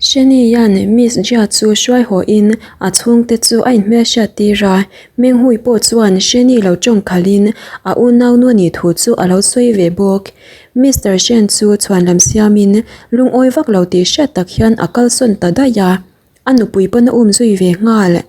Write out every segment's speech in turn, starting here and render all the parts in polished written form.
Shani-a'n Miss Jia chu hruai hawhin a chhungte chu a inhmelhriat tir a, Menghui pawh chuan Shani lo tawng khalhin a unaunu a nih thu chu a lo sawi ve bawk. Mister Shen chu chhuanlam siamin lungawi vak lo tih hriat tak hian a kalsawn ta daih a. A nupui pawn a um zui ve nghal.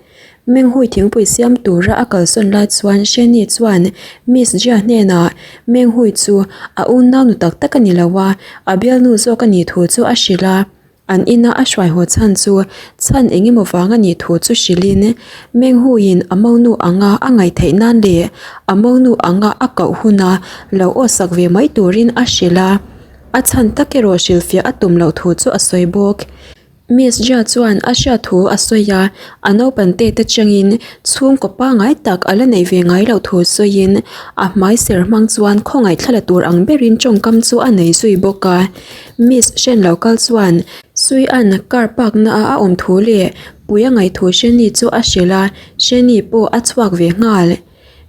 Menghui thingpui siam tura a kalsawn lai chuan Shani chuan Miss Jia hnenah Menghui chu a unau nu tak tak a ni lo a, a bialnu zawk a nih thu chu a hrilh a. An ina a hruai haw chhan chu chhan eng emaw vang a nih thu chu hrilhin Menghuiin a monu anga a ngaihtheih nan leh a monu anga a koh huna lo awsak ve mai turin a hrilh a. A chhan tak erawh hrilhfiah a tum loh thu chu a sawi bawk. Miss Jia chuan a hriat thu a sawi a, a naupan te te changin chhungkaw pangngai tak a la neih ve ngai loh thu sawiin a hmai ser hmang chuan khawngaih thla la tur ang berin tawngkam chu a nei zui bawk a. Miss Shen lo kal chuan Sui-a'n car park na a a awm thu leh pui a ngaih thu Sheni chu a hrilh a, Sheni pawh a chhuak ve nghal.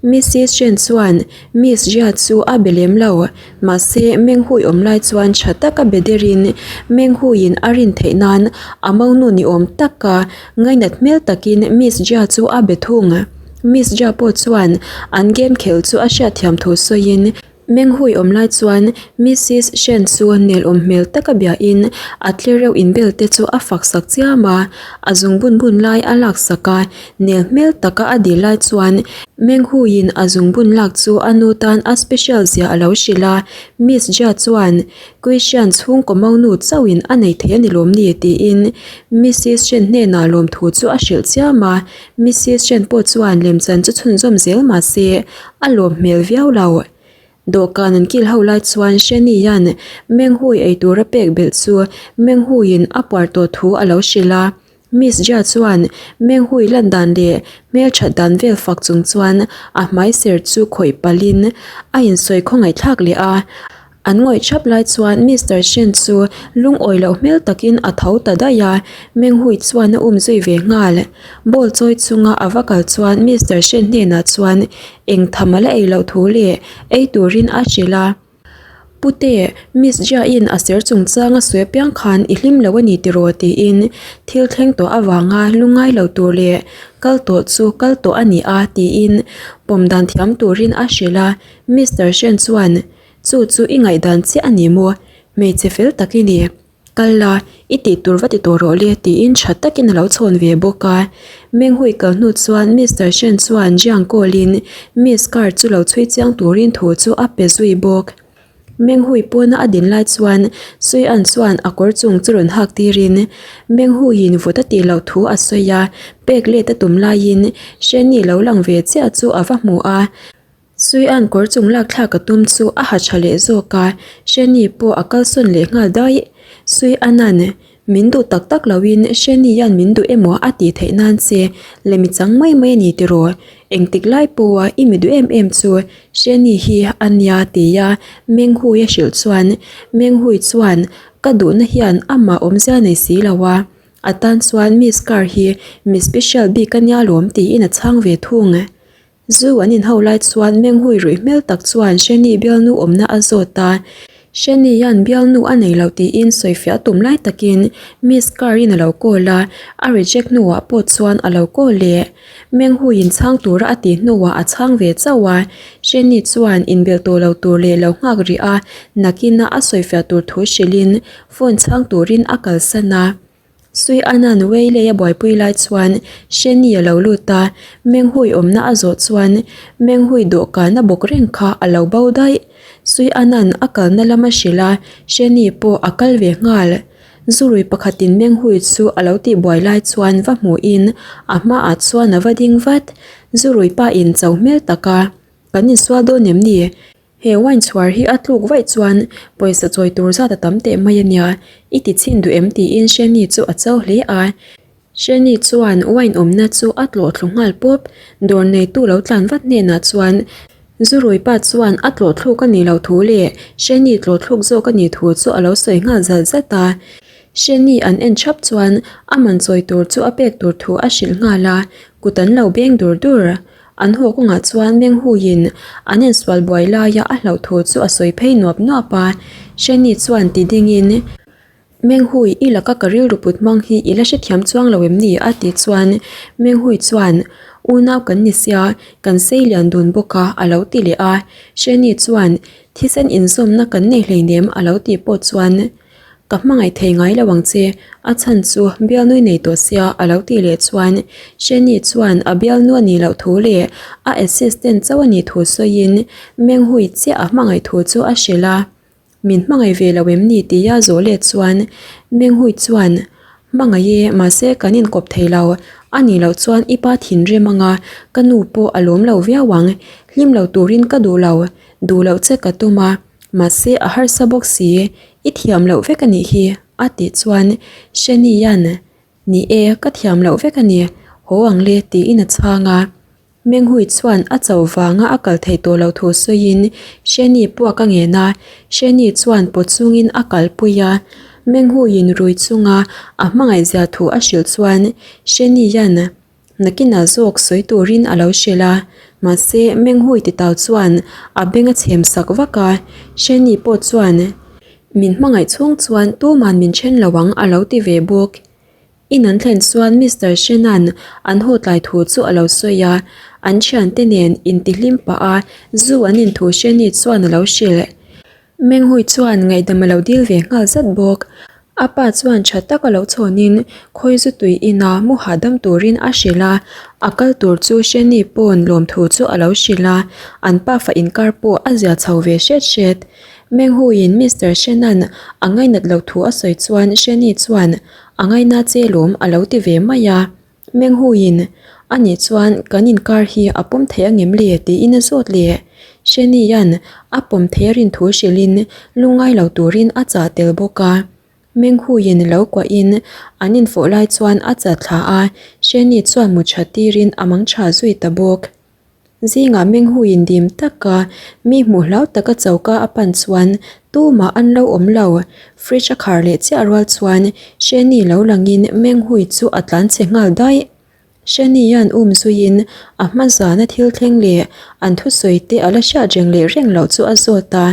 Mrs Chen chuan Miss Jia chu a be lem lo, mahse Meng Hui awm lai chuan tha taka be derin Meng Huiin a rin theih nan a monu ni awm taka ngainat hmel takin Miss Jia chu a be thung. Miss Jia pawh chuan an game khelh chu a hriatthiam thu sawiin Meng hui awm lai chuan Missis Shen chu nelawm hmel taka biain a tlereuh inbel te chu a fak sak chiam a, a zung bun bun lai a lak sak a, nel hmel taka a dil lai chuan Meng huiin a zung bun lak chu a nu tan a special zia a lo hrilh a, Miss Jia chuan Christian chhungkaw monu chauhin a nei thei a ni lawm ni tiin Missis Shen hnenah lawmthu chu a hrilh chiam a, Missis Shen pawh chuan lemchan chu chhunzawm zel mahse a lawm hmel viau lo. Dawhkan an kil ho lai chuan Shani-a'n Menghui ei tura pek belh chu Menghuiin a puar tawh thu a lo hrilh a. Miss Jia chuan Menghui lan dan leh hmelthat dan vel fak chung chuan a hmai ser chu khawih palhin a insawi khawngaihthlak leh a. An ngawih thap lai chuan Mister Shen chu lungawi loh hmel takin a tho ta daih a, Menghui chuan a um zui ve nghal. Ball chawi chunga a va kal chuan Mister Shen hnenah chuan eng tham a la ei loh thu leh ei turin a hrilh a. Pute, Miss Jia-in a ser chungchang a sawi apiang khan i hlim lo a ni tiraw tiin thil thleng tawh avanga lungngai lo tur leh kal tawh chu kal tawh a ni a tiin pawm dan thiam turin a hrilh a. Mister Shen chuan Chu chu i ngaihdan chiah a ni maw? Hmeichhe fel tak i ni. Kal la, i tih tur va ti tawh rawh le tiin tha takin a lo chhawn ve bawk a. Menghui kal hnu chuan Mister Shen chuan Jiang call-in Miss Car chu lo chhui chiang turin thu chu a pe zui bawk. Menghui pawna a din lai chuan Sui An chuan a kawr chung chu rawn hak tirin Menghuiin vawt a tih loh thu a sawi a, pek let a tum laiin Shen-i lo lang ve chiah chu a va hmu a. Suian kawr chung lak thlak a tum chu a ha tha leh zawk a, Shani pawh a kalsawn leh nghal daih. Suianan, Min duh tak tak loin Shani-a'n min duh emaw a tih theih nan che lemi chang mai mai a ni tiraw? Engtik lai pawha i mi duh em em chu Shani hi a nia tia Menghui a hrilh chuan Menghui chuan ka duhna hian amah awmzia nei si lo a, a tan chuan Miss Car hi mi special bik a nia lawm tiin a chhang ve thung. Zu an inho lai chuan Menghui ruih hmel tak chuan Shani bialnu awmna a zawt a, Shani hian bialnu a nei lo tiin sawifiah a tum lai takin Miss Car-in a lo call a, a reject hnuah pawh chuan a lo call leh. Menghuiin chhang tura a tih hnuah a chhang ve chauh a, Shani chuan inbelh tawh lo tur leh lo nghak rih a, nakina a sawifiah tur thu hrilhin phone chhang turin a kalsan a. Sui Anan Wei lei a buaipui lai chuan Sheni a lo lut a, Menghui awmna a zawh chuan Menghui dawhkan a bawk reng kha a lo bo daih. Sui Anan a kalna lam a hrilh a, Sheni pawh a kal ve nghal. Zurui pakhatin Menghui chu a lo tihbuai lai chuan va hmuhin a hmaah chuan a va ding vat. Zurui pa in cho hmel tak a, Kan insual dawn em ni? He wine chhuar hi a tluk vaih chuan pawisa chawi tur zat a tam teh mai a nia, i ti chhin duh em tiin Shani chu a cho hle a. Shani chuan wine awmna chu a tlawh thlu nghal pawp, dawr neitu lo tlan vat hnenah chuan Zurui pa chuan a tlawh thluk a nih loh thu leh Shani tlawh thluk zawk a nih thu chu a lo sawi nghal zat zat a. Shani an en thap chuan a man chawi tur chu a pek tur thu a hrilh nghal a, kut an lo beng dur dur. An haw kawngah chuan Menghuiin an insual buai laia a hlauh thu chu a sawi phei nuap nuap a, Shani chuan ti dingin, Menghui, i laka ka rilru put hmang hi i la hrethiam chuang lo em ni? a tih chuan Menghui chuan, Unau kan ni sia, kan sei lian dun bawk a, a lo ti leh a. Sheni chuan, Thisen inzawmna kan nei hleinem a lo tih pawh chuan, Ka hmangaih thei ngai lo ang che, a chhan chu bialnui nei tawh sia a lo tih leh chuan Sheni chuan a bialnu a nih loh thu leh a assistant chauh a nih thu sawiin Menghui chiah a hmangaih thu chu a hrilh a. Min hmangaih ve lo em ni tia zawh let chuan Menghui chuan Hmangaih e, mahse kan inkawp thei lo, a nih loh chuan i pa thinrim anga ka nu pawh a lawm lo viau ang, hlim lo turin ka duh lo, duh loh che ka tum a, mahse a harsa bawk si, i thiam loh vek a nih hi a tih chuan Shenian Ni e, ka thiam loh vek a ni, haw ang le tiin a chhang a. Menghui chuan a cho vanga a kal theih tawh loh thu sawiin Sheni puak a ngen a, Sheni chuan pawt chungin a kalpui a. Menghuiin rui chunga a hmangaihzia thu a hrilh chuan Shenian nakinah zawk sawi turin a lo hrilh a, mahse Menghui titau chuan a beng a chhem sak vak a, Sheni pawh chuan min hmangaih chhung chuan tuman min then lo ang a lo ti ve bawk. In an thlen chuan Mister Shenan an haw tlai thu chu a lo sawi a, an thiante nen intihlim pah a zu an in thu Sheni chuan a lo hrilh. Menghui chuan ngaihdam a lo dil ve nghal zat bawk. A pa chuan tha tak a lo chhawnin khawi zu tui ina mu hahdam turin a hrilh a, a kal tur chu Sheni pawn lawmthu chu a lo hrilh a, an pafa inkar pawh a zia chho ve hret hret. Menghuiin Mister Shenan a ngainat loh thu a sawi chuan Sheni chuan A ngaina che lawm a lo ti ve mai a. Menghuiin, A nih chuan kan inkar hi a pawm thei angem le? tiin a zawt leh. Shenian a pawm thei a rin thu hrilhin lungngai lo turin a chah tel bawk a. Menghuiin lo kuahin an infawh lai chuan a chat thla a, Sheni chuan mu tha tirin a mang tha zui ta bawk. Zingah menghuiin dim taka mi hmuh hlau taka choka a pan chuan tumah an lo awm lo. Fridge a khar leh chiah rual chuan Sheni lo langin menghui chu a tlan chhe nghal daih. Sheni-a'n um zuiin a hma zana thil thleng leh an thusawi te a la hriat reng leh reng loh chu a zawt a.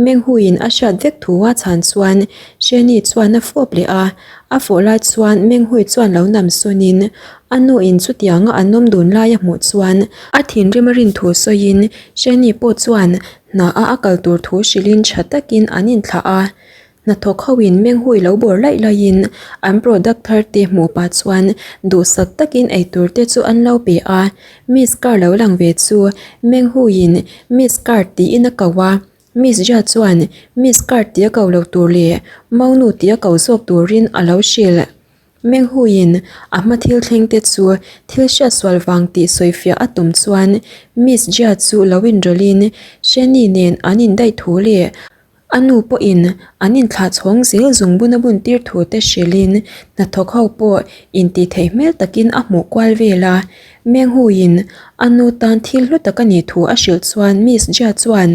Menghuiin a hriat vek thu a chhan chuan Sheni chuan a fawp leh a. A fawh lai chuan Menghui chuan lo nam sawnin A nuin chutianga an awm dun lai a hmuh chuan a thinrim a rin thu sawiin Shani pawh chuan hna a a kal tur thu hrilhin tha takin an inthlah a. Hnathawk hoin menghui lo bawr laih laihin an product thar te hmuh pah chuan duhsak takin eitur te chu an lo pe a. Miss Car lo lang ve chu menghuiin Miss Car tiin a ko a. Miss Jia chuan Miss Car tia ko lo tur leh Maunu tia ko zawk turin a lo hrilh. Menghuiin a hma thil thleng te chu thil hriatsual vang tih sawifiah a tum chuan Miss Jia chu lo inrawlhin Sheni nen an indaih thu leh a nu pawhin an inthlah chhawng zel zungbun a bun tir thu te hrilhin hnathawk ho pawh intih theih hmel takin a hmuh kual vel a. Menghuiin a nu tan thil hlu tak a nih thu a hrilh chuan Miss Jia chuan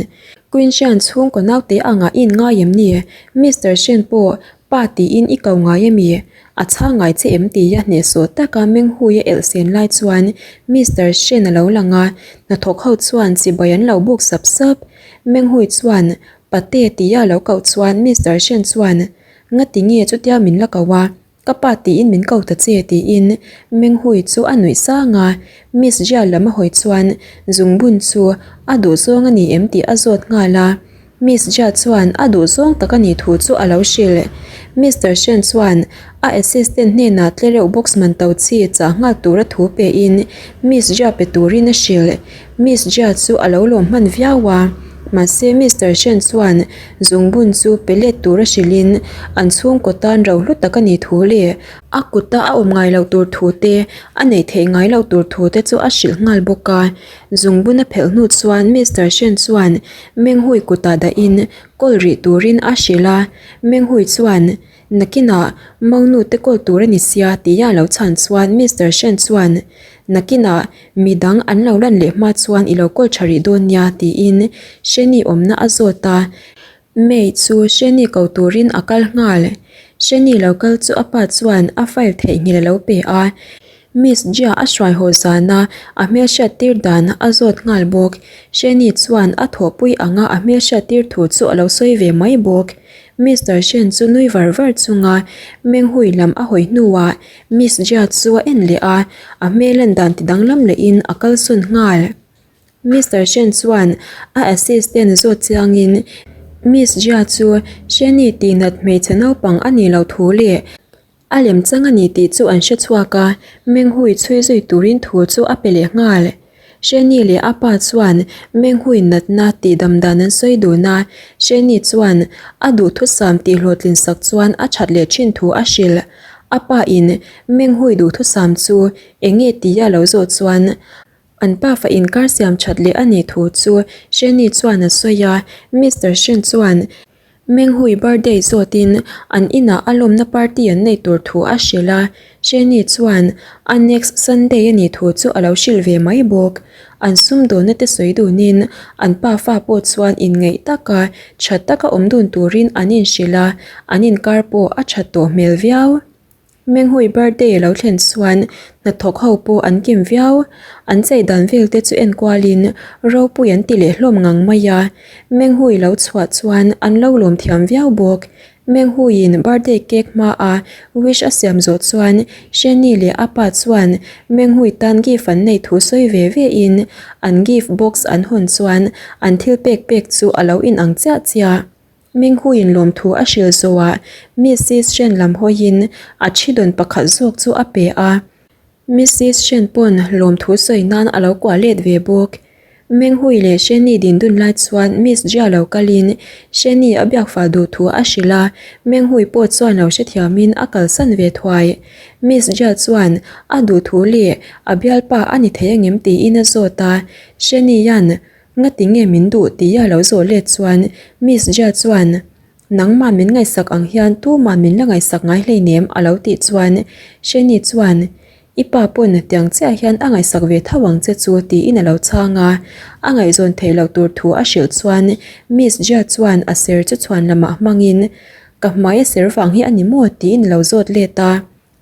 Queen Shan chhungkaw naute angah i inngai em ni? Mister Shen pawh Pa tiin i ko ngai ami? A chhang ngai che em tia hnehsawh taka menghui a elh sen lai chuan Mister Shen a lo lang a, hnathawk ho chuan chibai an lo buk sap sap. Menghui chuan Pate tia a lo koh chuan Mister Shen chuan Ngati nge chutia min la ko a? Ka pa tiin min ko ta che tiin Menghui chu a nuih sang a, Miss Jia lam a hawi chuan zungbun chu a duhzawng a ni em tih a zawt nghal a. Miss Jia chuan a duhzawng tak a nih thu chu a lo hrilh. Mister Shen chuan a assistant hnenah tlereuh box man to chi chah nghal tura thu pein Miss Jia pe turin a hrilh. Miss Jia chu a lo lawm hman viau a, mahse Mister Shen chuan zungbun chu pe let tura hrilhin an chhungkaw tan ro hlu tak a nih thu leh a kuta a awm ngai loh tur thu te, a neih theih ngai loh tur thu te chu a hrilh nghal bawk a. Zungbun a phelh hnu chuan Mister Shen chuan Menghui kutah dahin kawl rih turin a hrilh a, Menghui chuan nakinah Maunu te kawl tur a ni sia tia a lo chhan chuan Mister Shen chuan nakinah midang an lo lan leh hma chuan i lo kawl tha rih dawn nia tiin Sheni awmna a zawt a, May chu Sheni ko turin a kal nghal. Sheni lo kal chu a pa chuan a file theihnghilh a lo pe a, Miss Jia a hruai haw zana a hmelhriat tir dan a zawt nghal bawk. Sheni chuan a thawhpui anga a hmelhriat tir thu chu a lo sawi ve mai bawk. Mister Shen chu nui var var chunga Menghui lam a hawi hnuah Miss Jia chu a en leh a, a hmel en dan ti danglam lehin a kalsawn nghal. Mister Shen chuan a assistant zawt chiangin Miss Jia chu Sheni tihnat hmeichhe naupang a nih loh thu leh A lem chang a ni tih chu an hre chhuak a, Menghui chhui zui turin thu chu a pe leh nghal. Sheni leh a pa chuan Menghui natna tih dam dan an sawi dun a, Sheni chuan a duhthusam tih hlawhtlin sak chuan a that leh thin thu a hrilh. A pa in Menghui duhthusam chu eng nge tia lo zawh chuan an pafa inkar siam that leh a nih thu chu Sheni chuan a sawi a, Mister Shen chuan Menghui birthday zawtin an inah a lawmna party an neih tur thu a hrilh a, Sheni chuan a next Sunday a nih thu chu a lo hrilh ve mai bawk. An sumdawnna te sawi dunin an pafa pawh chuan inngeih taka tha taka awm dun turin an inhrilh a, an inkar pawh a tha tawh hmel viau. Menghui birthday a lo thlen chuan hnathawk ho pawh an kim viau. An chei dan vel te chu en kualin ropui an ti leh hlawm ngang mai a. Menghui lo chhuah chuan an lo lawm thiam viau bawk. Menghuiin birthday cake hmaa wish a siam zawh chuan Sheni leh a pa chuan Menghui tan gift an neih thu sawi ve ve in an gift box an hawn chuan an thil pek pek chu a lo inang chiah chiah. Minghuiin lawmthu a hrilh zawhah Missis Shen lam hawiin a thi dawn pakhat zawk chu a pe a. Missis Shen pawn lawmthu sawi nan a lo kuah let ve bawk. Minghui leh Sheni din dun lai chuan Miss Jia lo kalin Sheni a biak fah duh thu a hrilh a, Minghui pawh chuan lo hrethiamin a kalsan ve thuai. Miss Jia chuan a duh thu leh a bialpa a ni thei angem tiin a zawt a, Sheni hian Ngati nge min duh tia lo zawh let chuan Miss Jia chuan Nangmah min ngaihsak ang hian tumah min la ngaihsak ngai hleinem a lo tih chuan Sheni chuan I pa pawn tiang chiah hian a ngaihsak ve tho ang che chu tiin a lo chhang a, a ngaihzawn theih loh tur thu a hrilh chuan Miss Jia chuan a ser chu chhuan lamah hmangin Ka hmai a ser vang hi a ni maw tiin a lo zawt let a.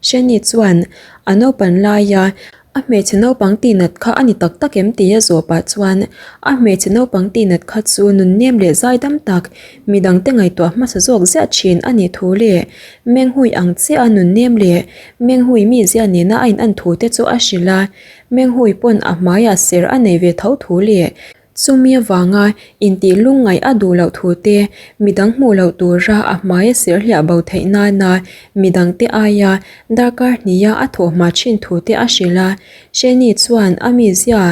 Shani chuan a naupan laia a hmeichhe naupang tihnat kha a ni tak tak em tih a zawh pah chuan a hmeichhe naupang tihnat kha chu nunnem leh zaidam tak midangte ngaihtuah hmasa zawk ziah thin a nih thu leh Menghui ang chiah a nunnem leh Menghui mizia nena a in an thu te chu a hrilh a, Menghui pawn a hmaiah ser a nei ve tho thu leh Chumi avanga intih lungngaih a duh loh thu te, midang hmuh loh tura a hmai a ser hliah bo theih nana midangte aia darkar hniha a thawh hma thin thu te a hrilh a. Sheni chuan a mizia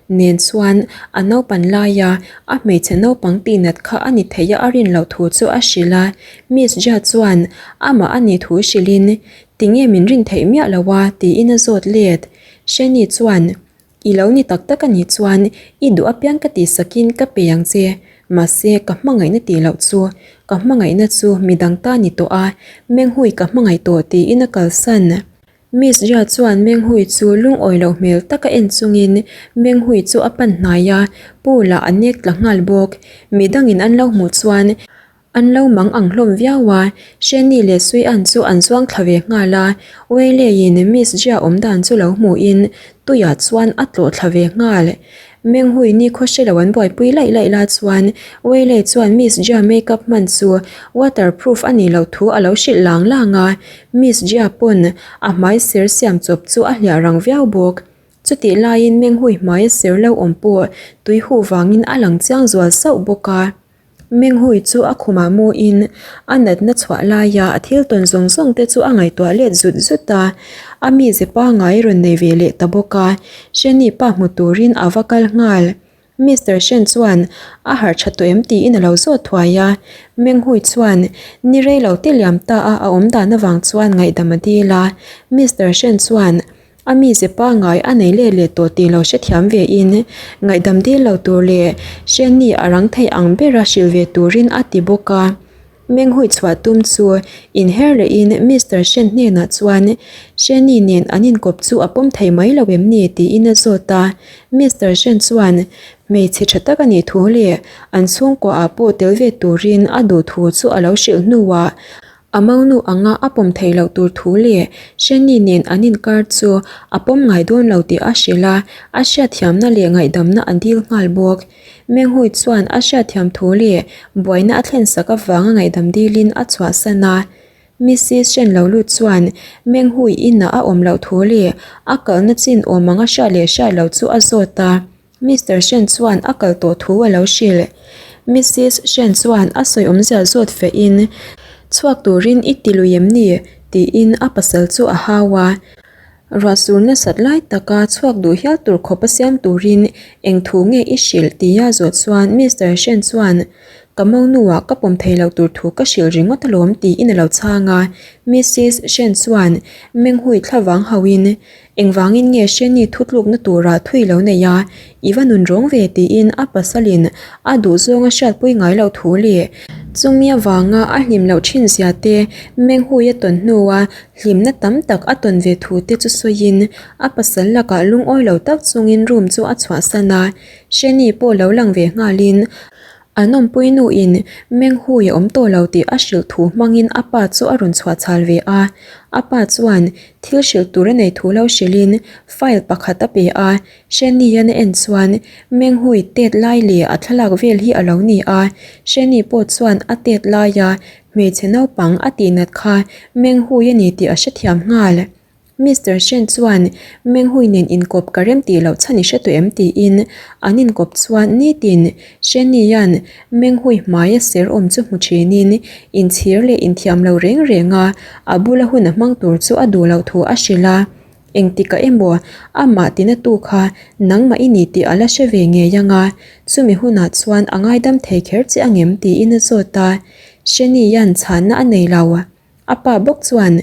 nen chuan a naupan laia a hmeichhe naupang tihnat kha a ni theia a rin loh thu chu a hrilh a. Miss Jia chuan amah a nih thu hrilhin, Tinge min rin theih miah lo a? tiin a zawt let. Sheni chuan I lo ni tak tak a nih chuan i duh apiang ka tih sakin ka pe ang che, mahse ka hmangaihna tih loh chu, ka hmangaihna chu midang ta ni tawh a, Menghui ka hmangaih tawh tiin a kalsan. Miss Jia chuan Menghui chu lungawi loh hmel taka en chungin Menghui chu a pan hnai a, pool ah a nek tla nghal bawk. Midangin an lo hmuh chuan An lo mang ang hlawm viau a, Sheni leh Sui-an chu an zuang thla ve nghal a, Weilei-in Miss Jia awm dan chu lo hmuhin tuiah chuan a tlawh thla ve nghal. Menghui ni khaw hre lo an buaipui laih laih la chuan Weilei chuan Miss Jia makeup hman chu waterproof a nih loh thu a lo hrilh lang lang a, Miss Jia pawn a hmai ser siam chawp chu a hliah rang viau bawk. Chutih laiin Menghui hmai a ser lo awm pawh tui huh vangin a lang chiang zual sauh bawk a. Menghui chu a khumah muin a natna chhuah laia a thil tawn zawng zawng te chu a ngaihtuah let zut zut a, a mize pangngai rawn nei ve leh ta bawk a, Sheni pa hmu turin a va kal nghal. Mister Shen chuan a harh tha tawh em tiin a lo zawt thuai a, Menghui chuan ni rei lo te liam ta a a awm dan avang chuan ngaihdam a dil a, Mister Shen chuan A mize pangngai a nei let leh tawh tih lo hrethiam ve in, ngaihdam dil lo tur leh Sheni a rang thei ang bera hrilh ve turin a ti bawk a. Menghui chhuah tum chu inher lehin Mister Shen hnenah chuan Sheni nen an inkawp chu a pawm thei mai lo em ni tiin a zawt a. Mister Shen chuan hmeichhe tha tak a nih thu leh an chhungkuaah pawh tel ve turin a duh thu chu a lo hrilh hnuah. A monu anga a pawm theih loh tur thu leh Shani nen an inkar chu a pawm ngai dawn lo tih a hrilh a, a hriatthiamna leh ngaihdamna a dil nghal bawk. Menghui chuan a hriatthiam thu leh buaina a thlensak avanga ngaihdam dilin a chhuahsan a. Mrs Shen lo lut chuan Menghui inah a awm loh thu leh a kalna chin awm anga hriat leh hriat loh chu a zawt a. Mister Shen chuan a kal tawh thu a lo hrilh. Missis Shen chuan a sawi awmzia zawt fehin, Chhuak turin i ti lui em ni? tiin a pasal chu a hau a. Ruah sur nasat lai taka chhuak duh hial tur khawp a siam turin eng thu nge i hrilh tia zawt chuan Mister Shen chuan, Ka monu-ah ka pawm thei loh tur thu ka hrilh ringawt alawm tiin a lo chhang a. Missis Shen chuan menghui thlavang hauhin, Engvangin nge Sheni thutlukna tura thui lo nei a, i va nun rawng ve tiin a pasalin a duhzawng a hriatpui ngai loh thu leh chumi avanga a hlim loh thin zia te Menghui a tawn hnua hlimna tam tak a tawn ve thu te chu sawiin a pasal lakah lungawi lo tak chungin room chu a chhuahsan a, Sheni pawh lo lang ve nghalin An awmpui nuin Menghui a awm tawh lo tih a hrilh thu hmangin a pa chu a rawn chhuah chhal ve a. A pa chuan thil hrilh tur a nei thu lo hrilhin file pakhat a pe a. Sheni-an a en chuan Menghui tet lai leh a thlalak vel hi a lo ni a. Sheni pawh chuan a tet laia hmeichhe naupang a tihnat kha Menghui a ni tih a hrethiam nghal. Mister Shen chuan Menghui nen inkawp ka rem tih loh chhan i hre tawh em tiin an inkawp chuan nitin Shenian Menghui hmaia ser awm chu hmu thinin inchhir leh inthiam lo reng reng a, a bula hun a hmang tur chu a duh loh thu a hrilh a. Engtikah emaw amah tinatu kha nangmah i ni tih a la hre ve ngei ang a, chumi hunah chuan a ngaidam thei kher che angem tiin a zawt a, Shenian chhanna a nei lo. A pa bawk chuan,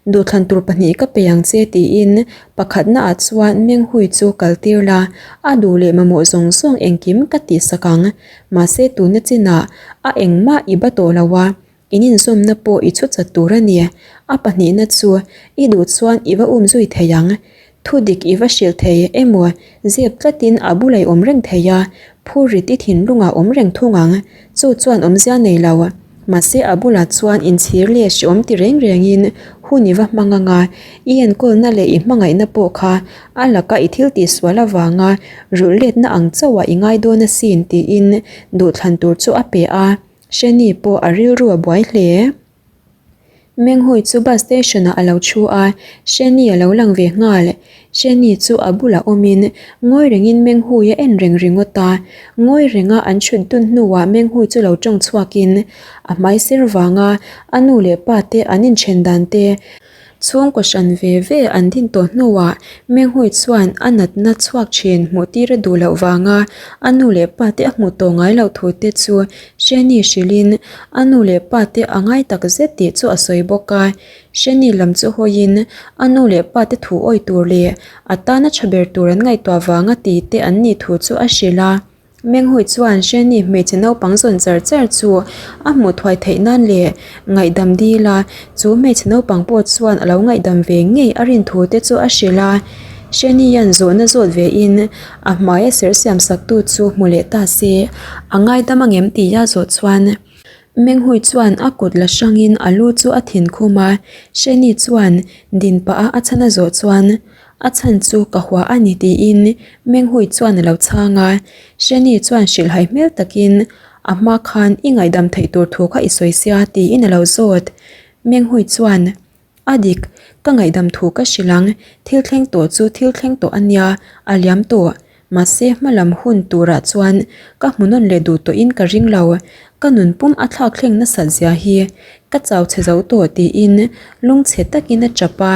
Duhthlan tur pahnih ka pe ang che tiin pakhatna ah chuan Menghui chu kal tir la, a duh leh mamawh zawng zawng engkim ka tihsak ang. Mahse tuna chinah a engmah i ba tawh lo a, in inzawmna pawh i chhuchat tur a ni. A pahnihna chu i duh chuan i va um zui thei ang. Thu dik i va hrilh thei emaw zep tlatin a bula i awm reng thei a, phurrit i thinlungah awm reng thung ang, chu chuan awmzia nei lo. Mahse a bulah chuan inchhir leh hreawm ti reng rengin hun i va hmang ang a, i enkawlna leh i hmangaihna pawh kha a laka i thil tihsual avanga rulh letna ang chauhah i ngai dawn asin tiin duhthlan tur chu a pe a, Shani pawh a rilru a buai hle. Menghui chu bus station ah a lo thu a, Shani a lo lang ve nghal. Shani chu a bulah awmin ngawi rengin Menghui a en reng ringawt a. Ngawi renga an chhut dun hnuah Menghui chu lo tawng chhuakin a hmai sir vanga a nu leh pa te an inthen dan te, Chhungkaw hran ve ve an din tawh hnuah Menghui chuan a natna chhuak thin hmuh tir a duh loh vanga a nu leh pa te a hmuh tawh ngai loh thu te chu Sheni hrilhin a nu leh pa te a ngai tak zet tih chu a sawi bawk a. Sheni lam chu hawiin a nu leh pa te thu awih tur leh a tana tha ber tur an ngaihtuah vanga ti te an nih thu chu a hrilh a. Menghui chuan Sheni hmeichhe naupang zawn char char chu a hmuh thuai theih nan leh ngaihdam dil a, chu hmeichhe naupang pawh chuan a lo ngaihdam ve ngei a rin thu te chu a hrilh a. Sheni hian zawhna zawt ve in a hmai a ser siam sak tu chu hmu leh ta se, a ngaidam angem tih a zawh chuan Menghui chuan a kut la hrangin a lu chu a thin khum a, Sheni chuan din pah a a chhan a zawh chuan A chhan chu ka hua a ni tiin Menghui chuan a lo chhang a. Sheni chuan hrilhhai hmel takin a hma khan i ngaihdam theih tur thu kha i sawi sia tiin a lo zawt. Menghui chuan, A dik, ka ngaihdam thu ka hrilh ang, thil thleng tawh chu thil thleng tawh a nia, a liam tawh. Mahse hmalam hun turah chuan ka hmu nawn leh duh tawhin ka ring lo, ka nun pum a thlak thleng nasat zia hi ka chau chhe zo tawh tiin lungchhe takin a tap a.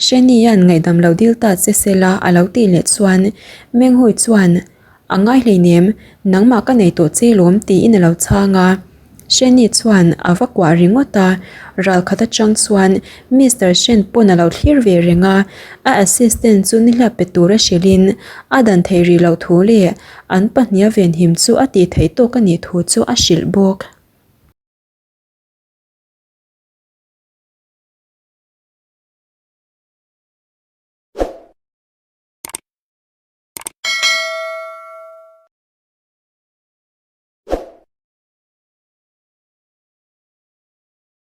Shenian ngaihdam lo dil ta che sela a lo tih leh chuan Menghui chuan A ngai hleinem, nangmah ka nei tawh che lawm tiin a lo chhang a. Sheni chuan a va kuah ringawt a, ral khat atang chuan Mister Shen pawn a lo thlir ve reng a, a assistant chu nihliap pe tura hrilhin a dan theih rih loh thu leh an pahniha venhim chu a tih theih tawk a nih thu chu a hrilh bawk.